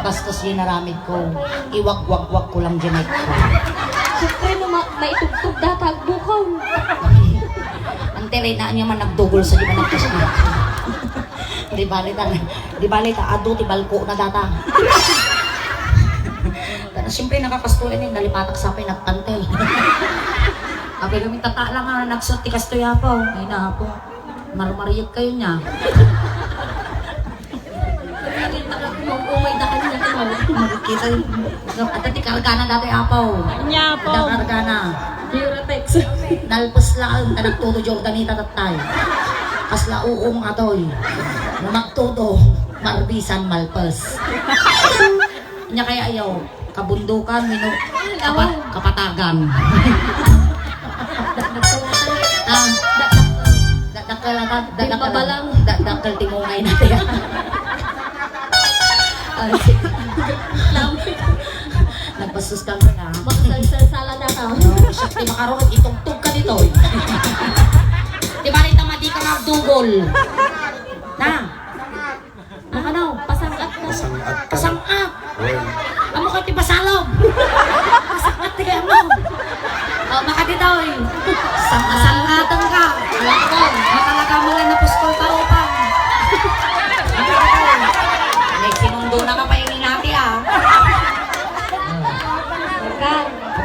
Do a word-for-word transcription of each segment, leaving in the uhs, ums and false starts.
Bastos 'yan aramid ko. Iwagwagwag ko lang 'yan, ay ko. Siyempre, no ma-, maitugtog data, agbukaw. Ante, Reyna, anya man nagdugol sa di ba nagkasama? Di bali ta, di bali ta, adu ti balko na data. Pero siyempre, nakakastoy ni, nalipatak sa pay, nagpantel. Abi kami tata lang nga, nagsot ti kastoy apo. Ay na, apo. Marmariyag kayo niya. Umay da kanya. Makikita yung, ata ti kargana dati, apaw. Anya, apaw. Ada kargana. Duretex. Nalpes laeng, ta nagtudo Jordanita tattay. Kasla uong atoy. No magtudo, marbisan, malpes. Nya kaya ayaw, kabundukan, mino, kapa-, kapatagan. Ah, da-, dakkel, dakkel, dakkel, dakkel, dakkel, timungay na. Ah, sige. Nagpasuskan ka na. Makasalsala na ka. Oh, siya, di makarunong, itugtog ka dito, eh. Di ba rin tama, di ka magdugol? Na? Ano? Pasangat ka. Pasangat ka. Pasangat. Oy. Amo ka ti pasalog. Pasangat ti kaya mo. Oh, makaditoy. Sangasangatan ka. Alam ko. Matalaga mo lang napuskol ka upang. Nagsinundo na ka pa yung inati, ah.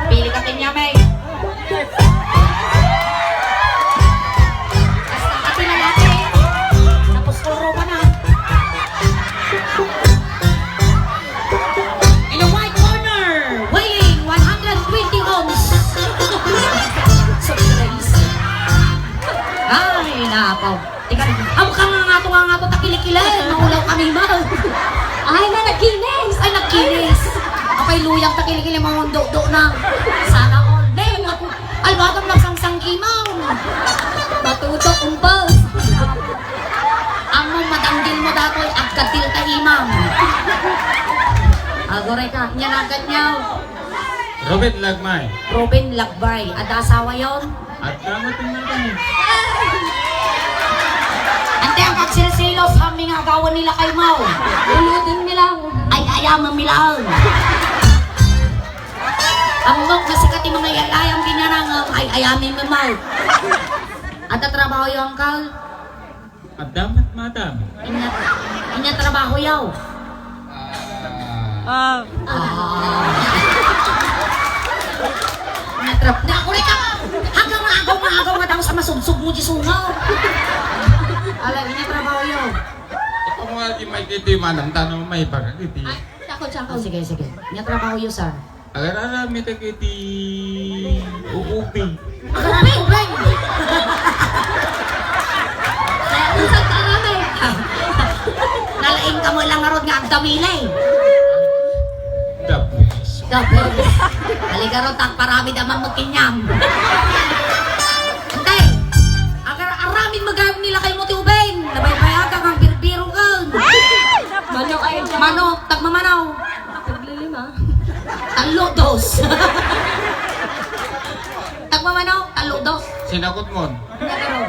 Pili ka kanya, may. Basta ka pinalaki. Tapos puro ka na. In the white corner, weighing one hundred twenty ounce. Surprise. Ay, nako. Tika, am ka nga nga to, nga nga to, takilikili. Maulaw kami, ma. Ay, na, nagkinis. Ay, nagkinis. Apay, luyang takilikili, maundo-do na. Sana all. Deng, ako. Alwadam nagsangsanggimaw. Matuto, umpal. Amo, madanggil mo datoy, agkadil ta imam. Agore ka, nya nagat niyaw. Ruben Lagmay. Ruben Lagbay, ada asawa yon? At damat ang mga kami. Ante ang kagsilsilos, kami nga agawan nila kay Mau. Uludin mi lang. Ay, ayaman mi lang. Ammok nga sikat ti mga yalayam, binarangam. Ay, ayamin mi, Mau. Ada trabaho yo, uncle? Adda met, madam. Inya, inya trabaho yaw. Ah. Ah. Inya tra-, na, uli ka! Hanggang nga agaw, nga agaw, nga daw sa masugsug mo, di sungaw. Ala, inya trabaho yaw. Ikaw mo nga di may kiti, manam, tanong may bagay kiti. Ay, tsako, tsako. Ah, sige, sige. Inya trabaho yaw, sir. Agar-aramid dagiti uubing. Agar-aramid uubing! Kaya unsan ka aramid? Nalaing ka mo lang ngarud nga agdamili. The best. The best. Aligarod, tagparamid a man magkinyam. Ante, agar-aramid magarud nila kay mo ti ubing. Nabaybayagan kang birbiro ka. Manok ay manok, tagmamanaw. Taglilima. Tallo, dos. Tagmamano, tallo, dos. Sinakot mo? Nagaro.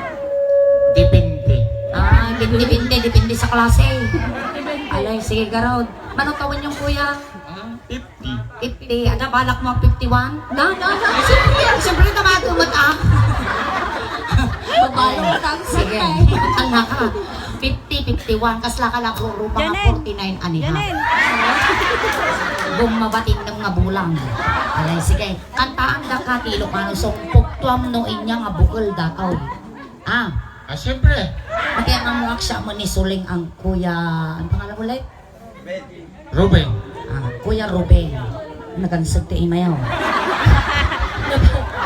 Depende. Ah, depende, depende sa klase. Alay, sige, garod. Mano taon yung kuya? Ah, fifty. Fifty. Ada balak mo fifty-one? Na, na, na. Siyempre, siyempre, tama, tumat, ah. Babae, sige. Ang naka. Fifty, fifty-one, kasla ka lang, puro mga Janine. Forty-nine, aniha. Janine. Bumabating ng nga bulang. Alay, sige. Kantaan da ka, ti Ilocano song, pugtuam no inya nga bukel dataw. Ah. Ah, siyempre. Pati ang amuak siya mo ni Suling ang kuya, ang pangalan ulit? Ruben. Ah, Kuya Ruben. Nagansag ti imayaw.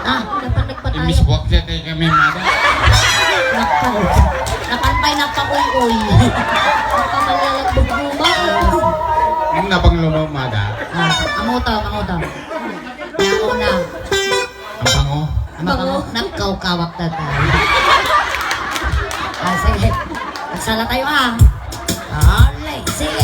Ah, napan nagpatayo. Imiswak siya kay kami, mada. Napan. Napan pa'y napakuy-uy. Napamalalagbog guma. Ang napanglumaw, mada. Ah, amuto, amuto. Kaya una. Ang bango. Ang bango. Nagkawkawak na tayo. Ah, sige. Magsala tayo, ah. Alay, sige.